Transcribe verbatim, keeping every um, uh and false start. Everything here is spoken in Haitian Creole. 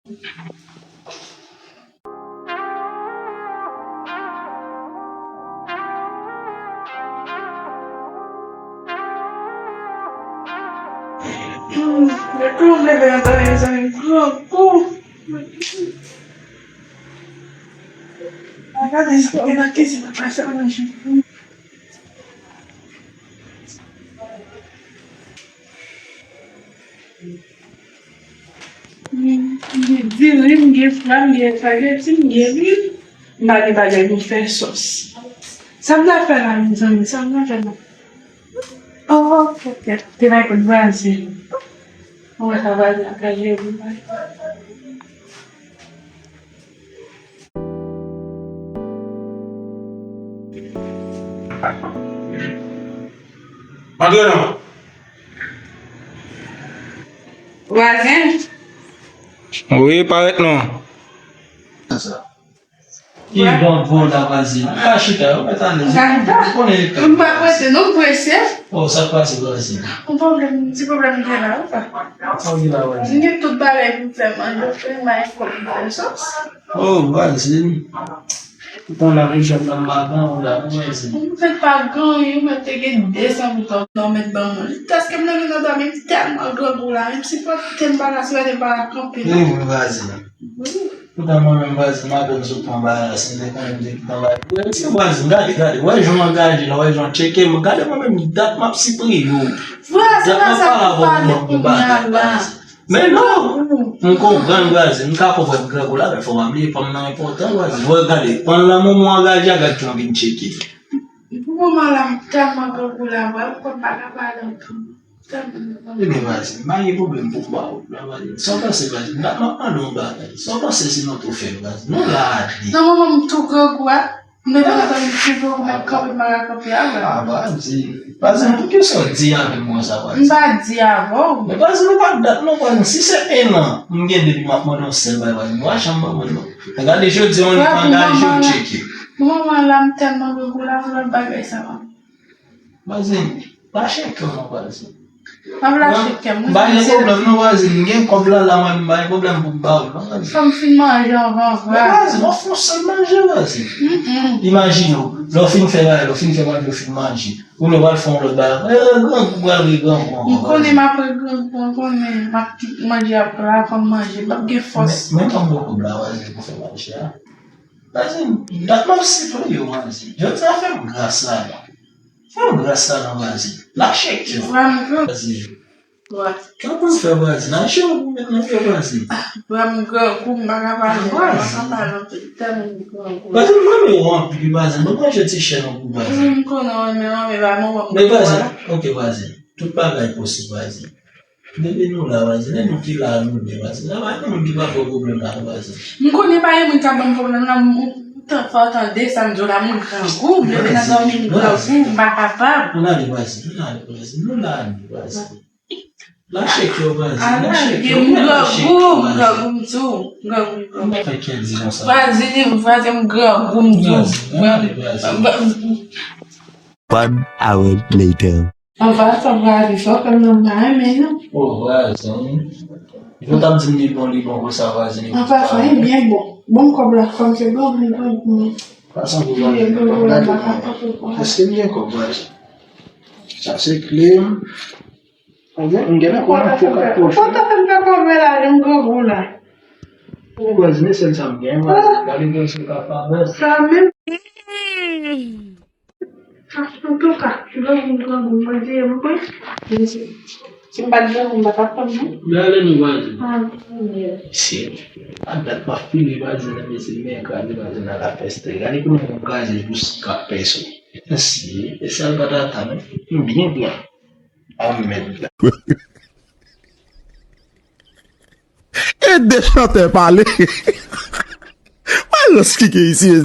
Lè kou m leve an tan, mezanmi, grangou. Gade sa ki nan kizin nan, pa fè manje. M gen diri, m gen fwa, m gen espageti, m gen lwil, m pa gen bagay pou m fè sòs. Sa m ta fè la, mezanmi? Sa m ta fè la? Oh, kèt, kèt, te bay kout vwazen. Mwen wè sa vwazen ap gade pou mwen. Antre non. Vwazen. Wi, parèt non. Ki bon bon la vwazen. Pa chita, ou mèt alèz. Gade. Ou konnen. M pa prese, non, m prese. Oh, sa k pase vwazen? Yon pwoblèm, ti pwoblèm m gen la, ou pa. Sa w gen la vwazen? M gen tout bagay pou m fè manje, ou fè m bay kòb pou m fè sòs. Oh, vwazen. Ou konn la rejèt la m pa gen ou la, vwazen. M fèk pa gen, ou mèt te gen de san goud nan men ban mwen. Èske m leve nan dòmi, m tèlman grangou la, menm si pote m pa la, si pote m pa la kanpe la. Wi, vwazen. Wi. Poutan mwen menm vwazen, m apèn sot pran bagay la, si m te konnen m te kite anba. Wè, ti vwazen, gade, gade, wè jan w angaje la, wè jan w tcheke m, gade mwen menm, dat m ap sipriye w. Vwazen, dat m ap pale avè w pou bagay, vwazen. Men non, m konprann, vwazen, m ka konprann grangou la, men fò w pa bliye, fanm nan enpòtan, vwazen. Wè, gade, pandan lanmou mwen angaje a, gade jan w vin tcheke. Pou moman la, m tèlman grangou la, vre, m konn pa ka pale anpil. Ebyen, vwazen, m pa gen pwoblèm pou m ba ou la, vwazen. Sa w panse, vwazen? M ap, m ap mande w yon bagay. Sa w panse si nou tou fè l, vwazen? Nou la a de. Nan moman m tou grangou a, m leve nan tan m tou grangou, m ap kanpe, m pa ka kanpe a, vre. Ah, vwazen. Vwazen, poukisa w di avè m konsa, vwazen? M pa di avè w. Men, vwazen, nou pa dat non, vwazen. Si se en an, m gen depi m ap mande yon sèl bagay, vwazen. Ou pa janm ban mwen non. Gade, jodi a, w angaje, w tcheke. Pou moman la, m tèlman grangou la, pou lòt bagay sa va. Vwazen, lache kè w non, vwazen. M ap lache kè m, wi, vwazen. M pa gen pwoblèm non, vwazen. M gen kòb la, la, mwen, m pa gen pwoblèm pou m ba ou non, vwazen. Fò m fin manje anvan, vre. Men vwazen, w ap fè yon sèl manje, vwazen. Mm, mm. Imajine w, lè w fin fè bagay, lè w fin fè manje, w fin manje. Ou lè w al fè yon lòt bagay. Eh, grangou, pral re grangou ankò, vwazen. M konnen m ap re grangou, m konnen m ap kit manje ap la, fò m manje, m p ap gen fòs. Men, men m pa gen kòb la, vwazen, pou fè manje a. Vwazen, dat m ap sipriye w, vwazen. Jodi a fè m gras la, non. Fè m gras la non, vwazen. Lache kè w. Vwazen. Vwazen. Kè w pou m fè, vwazen. Lache w pou m met nan kè, vwazen. Vwazen, m grangou, m pa ka pale, m pa ka pale anpil, tèlman m grangou. Vwazen, m renmen w anpil, vwazen. Mwen manje ti chèn ou pou vwazen. M konnen w renmen w, men vwazen, ok, vwazen. Tout bagay posib, vwazen. Depi nou la, vwazen, e nou ki la, nou de vwazen. La, pa gen moun ki pa fè pwoblèm la, vwazen. M konnen pa gen moun k ap ban m pwoblèm la, m, m, tan, fò w tande sa m di w la, m grangou, m leve nan dòmi, m grangou, m pa kapab. Ann ale, vwazen, ann ale, vwazen, nou la, nou, vwazen. Lache kè w, vwazen, lache kè w, m grangou, m grangou, m di w, m grangou, m grangou. Vwazen, vwazen, m grangou, m di w. Vwazen, ann ale, vwazen. One hour later. Anvan sa, vwazen, sa w fè m nan m pa renmen non. O, vwazen. Yo t ap di m li bon, li bon konsa, vwazen. Anvan sa, li byen bon. Bon, kòb la, kòm se bon, bon, bon, bon. Pa sanble vwazen, kòb la, gade kòb la. Èske m gen kòb, vwazen? Sa se kle m. Ou gen, m gen nan kòb nan pokat poch. Ou pa ta fè m fè kòb la, jan m grangou la. Ou vwazen, e sèl sa m gen, vwazen. Gade kòm se ka favè. Sa menm. Antouka, si w vle m grangou, m mande m, si m pa t grangou, m pa t ap konn non. Men ale nou vwazen. Ah, mesye, a dat m ap file vwazen nan mesye, men kraze vwazen nan la fèste. Gade kouman m kraze pou si k ap pèse. Mesye, e sa l pa t ata non. M byen pran. Anmèd. E de chantè pale. Mwen rans kike isi.